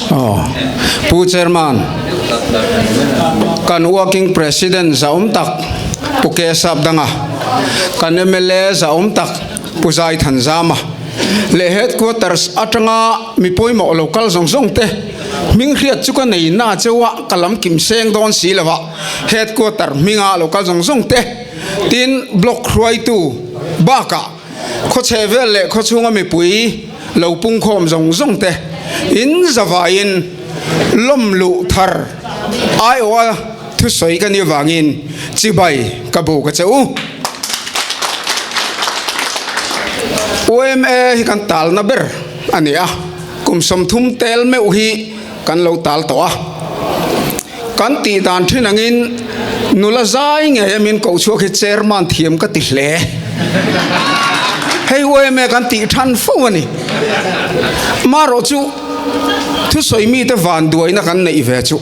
Aw, Pu Chairman, kan Working President zahawm tak Pu K Sapdanga, kan mla zahawm tak Pu Zai Thanzama leh Headquarters atanga mi pawimawh lo kal zawng zawng te hming hriat chu ka nei na cheu a, ka lam kim seng dawn si lo a, Headquarter hminga lo kal zawng zawng te tin Block hruaitu bakah Khawchhe vel leh khawchhunga mipui lo pungkhawm zawng zawng te in zavaiin lawm luh thar aiawha thusawi ka nih avangin chibai ka bu ka che u. UMA hi kan talna ber a ni a, kum 30 tel meuh hi kan lo tal tawh a. Kan tih dan thin angin nula zai ngei a min koh chhuak hi chairman thiam ka ti hle. Hei UMA kan tih than fo a ni. Marawh chu thusawi mite van duaina kan neih ve chu.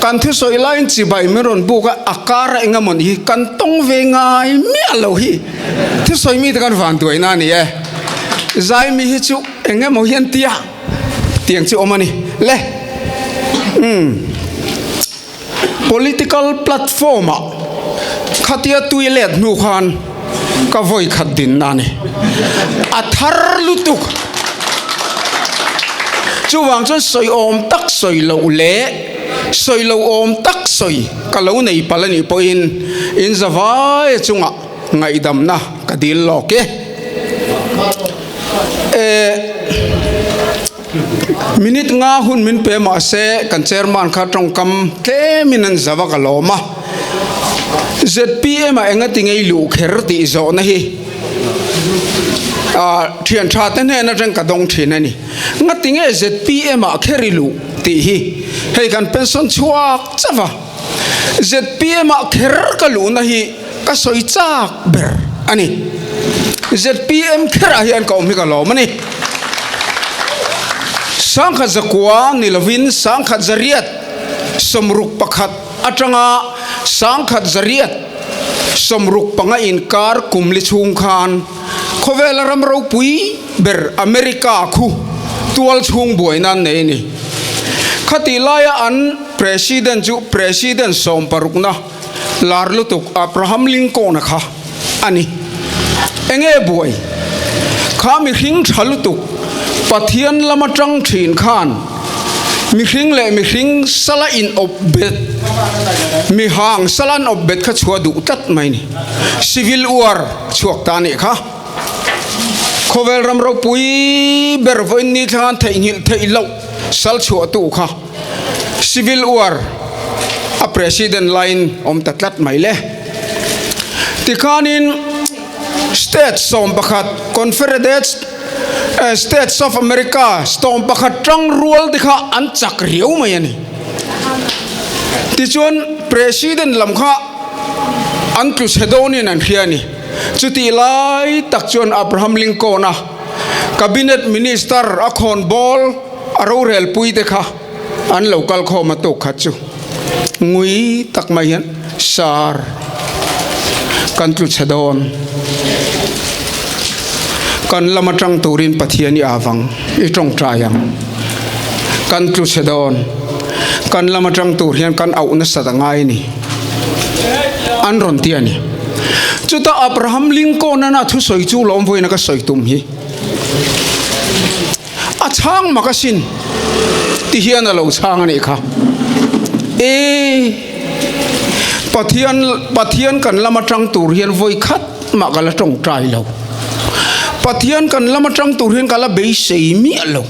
Kan thusawi laiin chibai min rawn buk a, a kar a eng emaw ni hi kan tawng ve ngai miah lo hi. Thusawi mite kan van duaina a ni e. Zai mi hi chu eng emaw hi an ti a. Tiang chu awm a ni. Le. Umm. Political platform ah khatia tui let hnu khan ka vawi khat dinna a ni. A thar lutuk. Chuvang chuan sawi awm tak sawi loh leh sawi lo awm tak sawi ka lo nei palh a nih pawhin in zavai chungah ngaihdamna ka dil lawk e. Eh, minute nga hun min pe mah se kan chairman kha tawngkam tlemin an zava ka lawm a. ZPM ah enga ti ngei luh kher tih zawhna hi ah thian tha te hnen atang ka dawng thin a ni. Nga ti nge ZPM ah kher i luh tih hi hei kan pension chhuak chauh a. ZPM ah kher ka luhna hi ka sawi chak ber a ni. ZPM kherah hian ka awm hi ka lawm a ni. Sangkhat zakua ni lovin sangkhat zariat 61 atanga sangkhat zariat 65 inkar kum li chhung khan khawvela ram ropui ber America khu tual chhung buaina an nei a ni. Khatih laia an President chu President 16na Lar lutuk Abraham Lincoln-a kha a ni. Enge buai? Kha mihring tha lutuk Pathian lama tang thin khan mihring leh mihring sala in awp bet, mihang sala an awp bet kha chhuah duh tlat mai ni. Civil War chhuak ta nih kha. Khawvel ram ropui ber vawiin ni thlangan theihnghilh theih loh sal chhuahtu kha. Civil War a President laiin awm ta tlat mai le. Tikhanin State 11 Confederate States of America 11 tang rual te kha an chak riau mai a ni. Tichuan President lam kha an tlu chhe dawnin an hria a ni. Chutih lai tak chuan Abraham Lincoln-a Cabinet Minister a khawnbawl A rorel pui te kha an lo kal khawm a tuk khat chu ngui tak mai hian sar kan tlu chhe dawn kan lam atang turin Pathian i avang i tawngtai ang kan tlu chhe dawn kan lam atang tur hian kan auh nasat a ngai a ni an rawn ti a ni chutah Abraham Lincoln a thusawi chu lawm vawiin a ka sawi tum hi. A chhang mak asin ti hian a lo chhang a nih kha. E Pathian Pathian kan lam atang tur hian vawi khat mah ka la tawngtai lo. Pathian kan lam atang tur hian ka la beisei miah lo.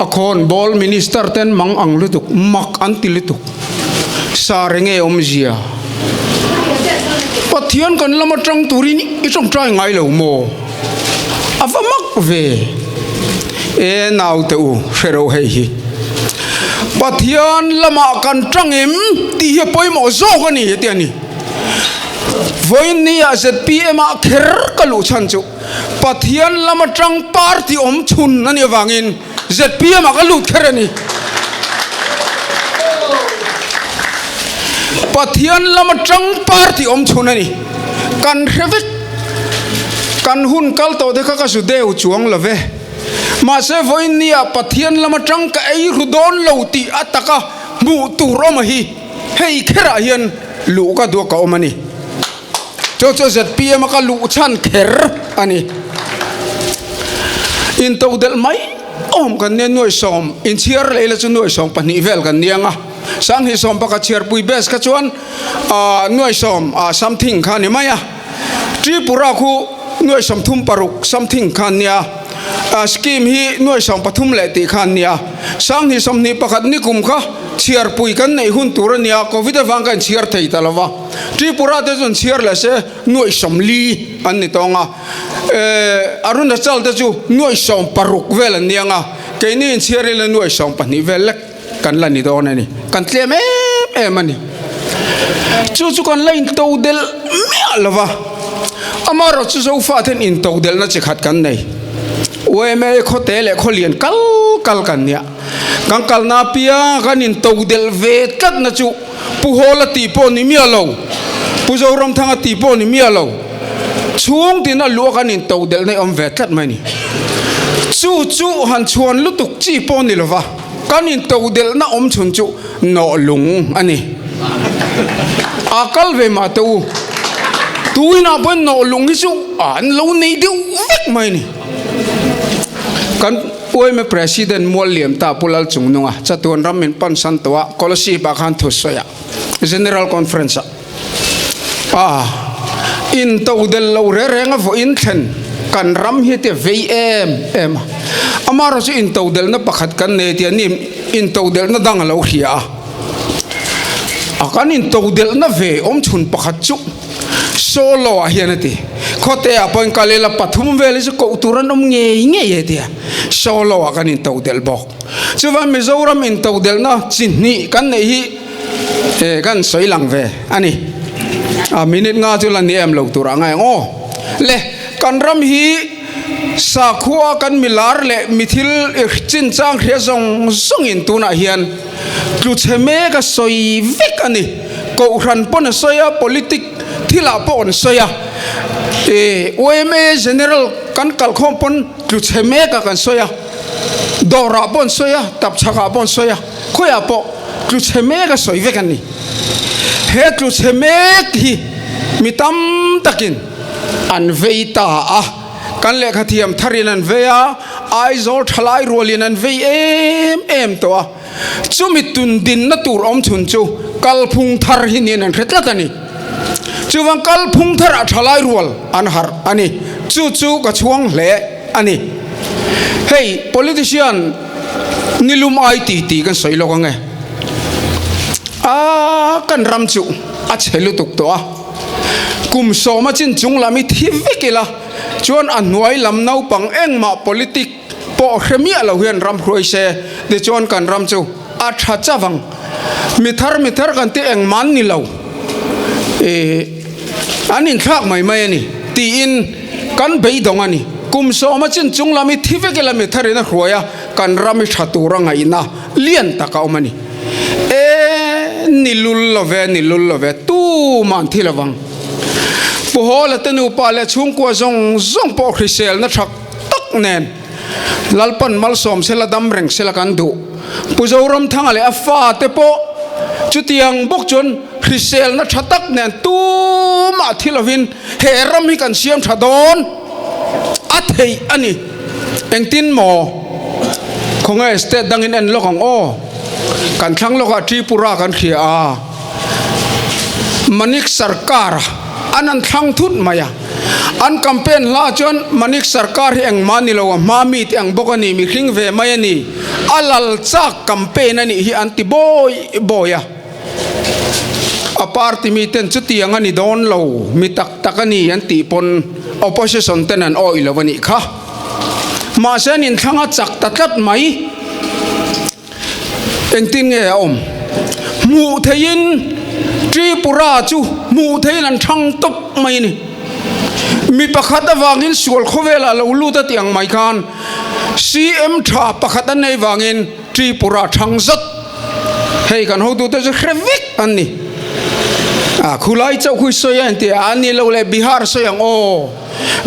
A khawnbawl minister ten mang ang lutuk, mak an ti lutuk. Sa reng e awmzia. Pathian kan lam atang turin i tawngtai ngai lo maw? A va mak ve. E naute u, hre ro hei hi. Pathian lamah kan tang em tih hi a pawimawh zawk a ni heti a ni. Vawiin nia ZPM ah kher ka luh chhan chu Pathian lam atang party awm chhun a nih avangin ZPM ah ka lut kher a ni. Pathian lam atang party awm chhun a ni. Kan hre vek. Kan hun kal tawh te kha ka zu deuh chuang lo ve. Mahse vawiin nia Pathian lam atang ka ei ru dawn lo tih a taka hmuh tur awm a hi hei kherah hian luh ka duak a awm a ni. Chu chu zpm a ka luh chhan kher a ni. Intodelh mai awm kan nia nuaisawm inchhiar leh ila chu nuaisawm pahnih vel kan nia nga. Sanghnih sawm pakhat chhiarpui base kha chuan nuaisawm something kha a ni mai a. Tripura khu nuaisawm thum paruk something kha an nia. Scheme hi nuaisawm pathum leh tih kha an nia. Sanghnih 21 nikum kha chhiarpui kan neih hun tur a nia, Covid avang kha inchhiar thei ta lo va. Tripura te chu an chhiar leh se nuaisawm li an ni tawng a. Arunachal te chu nuaisawm paruk vel an nia nga, keini inchhiar ila nuaisawm pahnih vel lek. Kan la ni dawn a ni. Kan tlem em em a ni. Chu chu kan la into delh miah lo va. Amaherawh chu Zofa ten into delhna chi khat kan nei. YMA khawte leh khawlian kal kal kan nia. Kan kalna apiang kan into delh ve tlatna chu Pu Hawla tih pawh ni miah lo, Pu Zoramthanga tih pawh ni miah lo. Chhung tin a luah kan into delhna i awm ve tlat mai a ni. Chu chu han chhuan lutuk chi pawh ni lo va. Kan intodelhna awm chhun chu nawh lung a ni. A kal ve mah teh u. Tuinah pawhin nawh lung hi chu an lo nei deuh vek mai a ni. Kan UMA President mual liam ta Pu Lalchungnunga chatuan ram min pan san tawh a, Kolasib ah khan thu sawi a, General Conference ah. A intodelh lo reng reng a vawiin thlen kan ram hi te vei em em a. Amaherawh chu intodelhna pakhat kan nei tih a ni intodelhna dang a lo hria a. A kan intodelhna ve awm chhun pakhat chu solo ah hian a ti. Khawte ah pawhin kal ila pathum vel hi chu koh tur an awm ngei ngei e tia solo ah kan intodelh bawk. Chuvan Mizoram intodelhna chi hnih kan neih hi e kan sawi lang ve a ni. A minute nga chu la ni em lo tur a ngai ang aw. Le kan ram hi sakhua kan milar leh mi thil chinchang hria zawng zawngin tunah hian tlu chhe mek a sawi vek a ni. Kohhran pawn a sawi a, politic thilah pawh an sawi a. E YMA General kan kalkhawm pawn tlu chhe mek a kan sawi a. Dawrah pawh an sawi a, tapchhakah pawh an sawi a, khawiah pawh tlu chhe mek a sawi vek a ni. He tlu chhe mek hi mi tam takin an vei ta a, kan lehkha thiam tharin an vei a, Aizawl thalai rualin an vei em em tawh a, chumi tun dinna tur awm chhun chu kalphung thar hi niin an hre tlat a ni. Chuvang kalphung tharah thalai rual an harh a ni. Chu chu ka chhuang hle a ni. Hei politician nilum ai ti ti kan sawi lawk ang e. A kan ram chu a chhe lutuk tawh a. Kum sawma chin chung lam i thi vek ila chuan a hnuai lam naupang engmah politic pawh hre miah lo hian ram hruai se tichuan kan ram chu a tha chauh ang. Mi thar mi thar kan tih engmah an ni lo. Ih an inthlak mai mai a ni tiin kan beidawng a ni. Kum sawma chin chung lam i thi vek ila mi tharin a hruai a, kan ram i tha tura ngaihna lian tak a awm a ni. E ni lul lo ve, ni lul lo ve, tumah an thi lo vang. Pu Hawla te nupa leh chhungkua zawng zawng pawh hriselna tha tak nen Lalpan malsawm sela dam reng sela kan duh. Pu Zoramthanga leh a fate pawh chutiang bawk chuan hriselna tha tak nen tumah thi lovin he ram hi kan siam tha dawn a theih a ni. Engtin maw? Khawnge state dangin en lawk ang aw. Kan thlang lawkah Tripura kan hria a, Manik Sarkar an an thlang thut mai a. An campaign hla chuan Manik Sarkar hi engmah ni lo a hma mi te ang bawk a ni, mihring ve mai a ni, a lal chak campaign a nih hi an ti bawi bawi a. A party mi ten chutiang a ni dawn lo, mi tak tak a ni an tih pawn opposition ten an awih lo a nih kha. Mahse an inthlang a chak ta tlat mai. Engtin nge a awm? Hmuh theihin Tripura chu hmuh theihin an thang tawp mai a ni. Mi pakhat avangin sual khawvelah lo lut a tih ang mai khan CM tha pakhat an nei vangin Tripura thang zat. Hei kan hotute chu hre vek an ni. A khulai chauh khui sawi a inti a, a ni lo le Bihar sawi ang aw.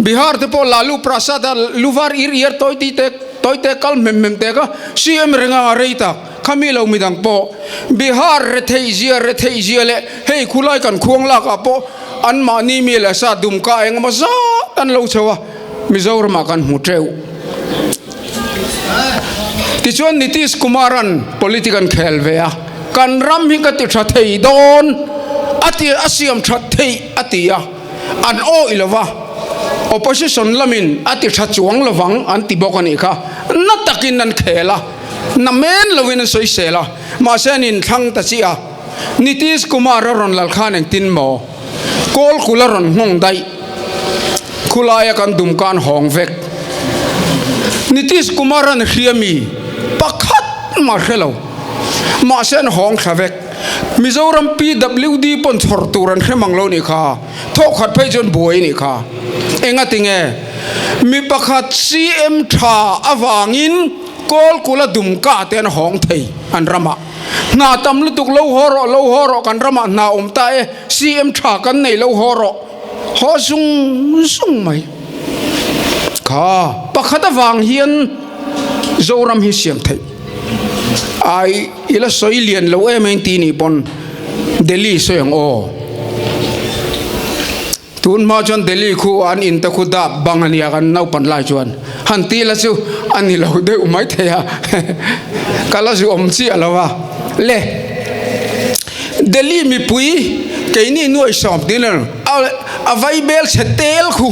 Bihar te pawh Lalu Prasad a luvar ir iar tawi ti te tawi te kal hmem hmem te kha CM reng anga rei tak khami lo midang pawh Bihar retheih zia retheih zia leh hei khulai kan khuang lak ah pawh an mahni mi leh sa dumka engemaw zat an lo chho a Mizoram ah kan hmu teuh. Tichuan Nitish Kumar-a'n politic an khel ve a, kan ram hi ka ti tha thei dawn a ti, a siam that theih a ti a, an awih lo va, opposition lamin a ti tha chuang lo vang an ti bawk a nih kha, na takin an khel a, na men lovin an sawisel a, mahse an inthlang ta chiah a, Nitish Kumar-a rawn lal khan engtin maw? Kawl kul a rawn nghawng daih. Khulaia kan dumka an hawng vek. Nitish Kumar an hria mi pakhat mah hre lo. Mahse an hawng thla vek. Mizoram PWD pawn chhawr tur an hre mang lo nih kha. Thawk khat phei chuan buai nih kha. Enga tinge? Mi pakhat CM tha avangin kawl kula dumka te an hawng thei an ramah. Hna tam lutuk lo haw rawh, lo haw rawh kan ramah hna awm ta e, CM tha kan nei lo haw rawh, haw zung zung mai. Kha pakhat avang hian Zoram hi siam theih ai ila sawi lian lo em em ti nih pawn Delhi sawi ang aw. Tun hma chuan Delhi khu an in te khu dap bang a nia kan naupan lai chuan han ti la chu a ni lo deuh mai thei a ka la zu awm chiah lo a le Delhi mipui keini nuai sawm tin a a vai bel chhe tel khu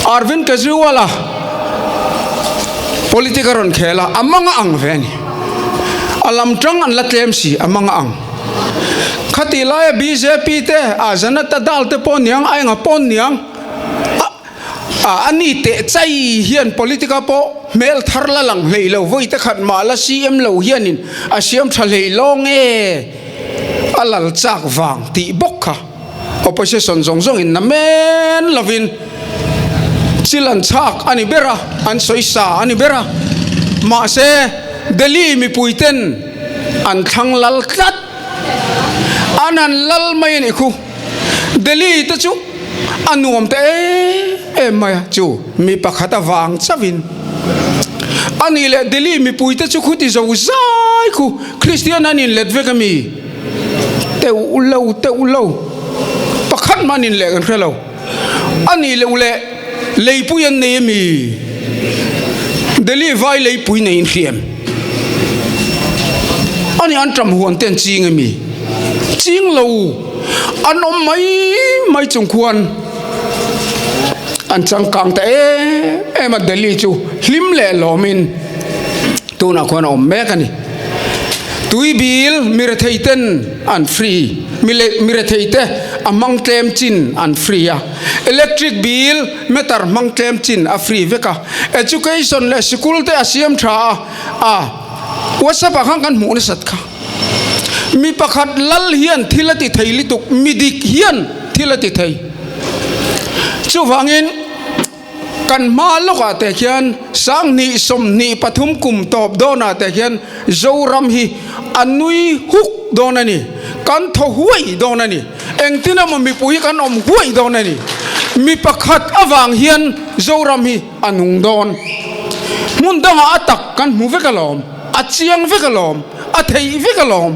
Arvind Kejriwal a politic a rawn khel a a manga ang ve a ni a lam tang an la tlem si a manga ang. Khati laia bjp te a Janata Dal te pawh niang a enga pawn niang a a ni teh chai hian politica pawh hmel thar la lang hlei lo vawi te khat mah la CM lo hianin a siam tha hlei lawng e a lal chak vang tih bawk kha opposition zawng zawng in na men lovin chil an chhak a ni ber a an sawi sa a ni ber a mahse Delhi mipui ten An thlang lal tlat. An han lal mai a nih khu. Delhi te chu a nuam ta em em mai a, chu mi pakhat avang chauhin. A nih leh Delhi mipui te chu khuti zo zai khu Kristian an inlet vek a mi? Teuh lo, teuh lo. Pakhat mah an inleh kan hre lo. A nih loh leh leipui an nei a mi? Delhi vai leipui nei in hriam. A nih an ṭam huan te an ching a mi? Ching lo. An awm mai mai chung khuan an changkang ta em em a Delhi chu hlim leh lawmin tunah khuan a awm mek a ni. Tui bil mi rethei ten an free, mi leh mi rethei te a hmang tlem chin an free a, electric bill meter hmang tlem chin a free vek a, education leh sikul te a siam tha a, a WhatsApp ah khan kan hmuh nasat kha. Mi pakhat lal hian thil a ti thei lutuk, mi dik hian thil a ti thei. Chuvangin. Kan hma lawkah te khian 2024 kum tawp dawnah te khian Zoram hi a nui huk dawn a ni, kan thaw huai dawn a ni, engtin emaw mipui hi kan awm huai dawn a ni. Mi pakhat avang hian Zoram hi a nung dawn. Hmun dangah a tak kan hmu vek alawm, a chiang vek alawm, a theih vek alawm.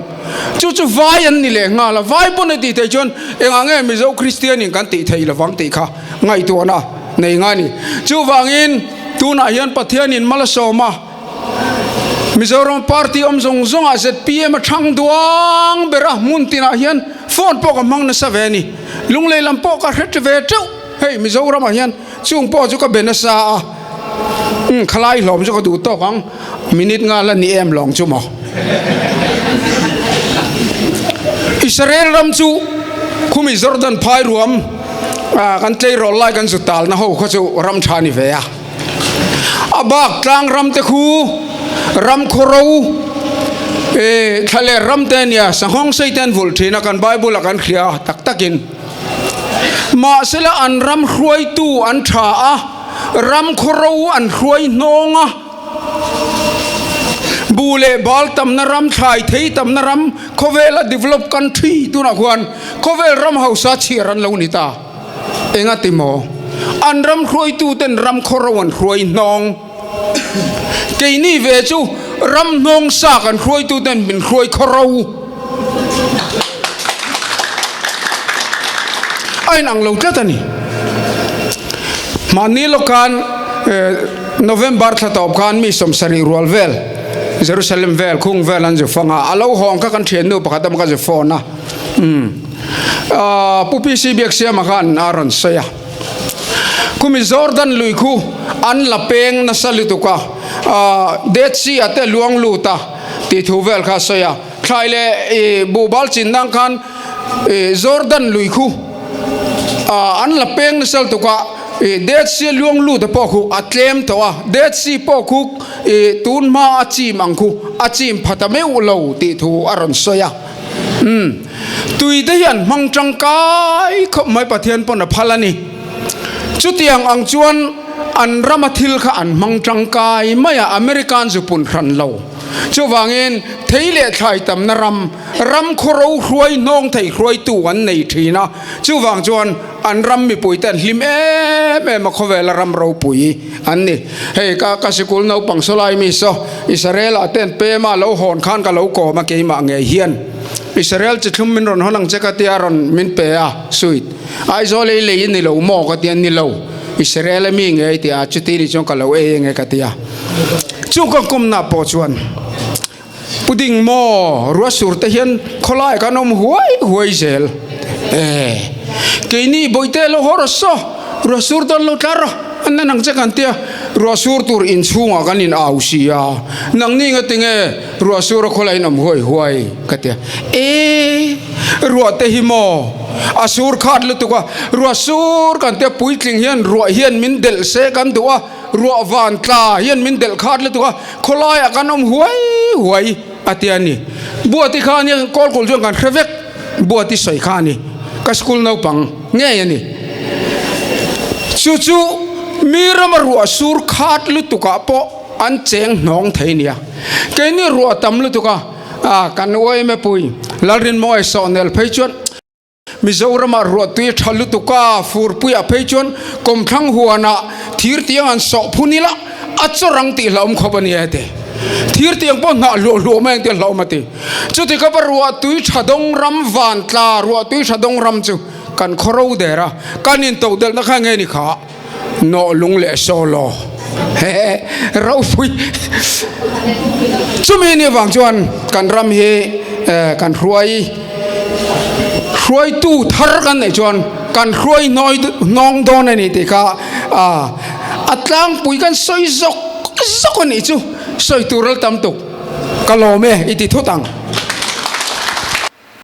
Chu chu vai an ni leh nghal a, vai pawn a tih theih chuan engah nge Mizo Kristianin kan tih theih lovang tih kha. Ngaihtuahna nei ngai a ni. Chuvangin tunah hian Pathianin mal a sawm a, Mizoram party awm zawng zawngah zpm a thang duang ber a, hmun tinah hian phone pawh ka hmang nasa ve a ni. Lunglei lam pawh ka hre ve teuh hei Mizoramah hian chung pawh chu ka be nasa a, umm khalai hlawm chu ka duh tawk ang, minute nga la ni em lawng chu maw. Israel ram chu khumi Jordan phai ruam kan tleirawl lai kan zu talna ho kha chu ram tha ni ve a, a bak tlang ram te khu ram khawro eh thla leh ram te ania sanghawng sei te an vulh thin a kan bible ah kan hria tak takin mahsela an ram hruaitu an tha a ram khawro an hruai hnawng a. Buh leh bal tamna ram, thlai thei tamna ram, khawvela develop country tunah khuan khawvel ram hausa chhiar an lo ni ta. Engati maw? An ram hruaituten ram khawro an hruai hnawng. Keini ve chu ram hnawng sa kan hruaituten min hruai khawro. A inang lo tlat a ni. Mahni lawk khan November thla tawp khan mi 70 rual vel Jerusalem vel khung vel an zu fang a, a lo hawng kha kan thiannu pakhat awm ka zu phone a. Pu PC Biaksiama khan a rawn sawi a. Khumi Jordan lui khu an la peng nasa lutuk a, Dead Sea ah te luang lut a tih thu vel kha a sawi a. Thlai leh buhbal chin nang khan Jordan lui khu an la peng nasa lutuk a, Dead Sea luang lut a pawh khu a tlem tawh a, Dead Sea pawh khu tun hma a chim ang khu a chim pha ta meuh lo tih thu a rawn sawi a. Umm tui te hian hmang tangkai khawp mai Pathian pawn a phal a ni. Chutiang ang chuan an rama thil kha an hmang tangkai mai a, American zu pun hran lo. Chuvangin thei leh thlai tamna ram, ram khawro hruai hnawng thei hruaitu an nei thin a, chuvang chuan an ram mipui te an hlim em em a, khawvela ram ropui an ni. Hei ka ka sikul naupang sawlai mi saw Israel ah ten pema lo hawn khan ka lo kawm a keimah ngei hian Israel chi thlum min rawn hawn ang che ka tia rawn min pe a sweet Aizawl ei lei ni lo maw ka tia ni lo Israel a mi ngei tia chuti ni chuan ka lo ei ange ka tia chu ka kawmna pawh chuan Puding maw ruahsur te hian khawlai kan awm huai huai zel e keini bawihte lo haw rawh saw ruahsur dawn lo tlar rawh an la nang che kan tia ruahsur tur inchhungah kan in au si a nangni nga tinge ruahsur a khawlai in awm huai huai ka tia e ruah te hi maw a sur khat lutuk a ruahsur kan tia puitling hian ruah hian min delh se kan duh a. Ruah van tla hian min delh khat lutuk a, khawlaiah kan awm huai huai a ti a ni. Buati kha ania kawlkul chuan kan hre vek, Buati sawi kha a ni, ka school naupang ngei a ni. Chu chu mi rama ruah sur khat lutukah pawh an cheng hnawng thei nia. Keini ruah tam lutuk a, kan uaime pui Lalrinmawia sawhnel phei chuan, Mizoramah ruahtui a tha lutuk a, furpuiah phei chuan kawmthlang huanah thir tiang an sawh phun ila a chawr ang tih hlauhawm khawp a ni a ti. Thir tiang pawh hnah hluah hluah mai ang tih a hlauhawm a ti. Chuti khawpa ruahtui tha dawng ram van tla ruahtui tha dawng ram chu kan khaw ro der a, kan intodelhna kha nge ni kha? Nawh lung leh solo he ropui chumi ni vang chuan kan ram hi kan hruai hruaitu thar kan neih chuan kan hruai hnawi hnawng dawn a ni tih kha a tlangpui kan sawi zawk zawk a nih chu sawi tur al tam tuk ka lawm e i ti thut ang.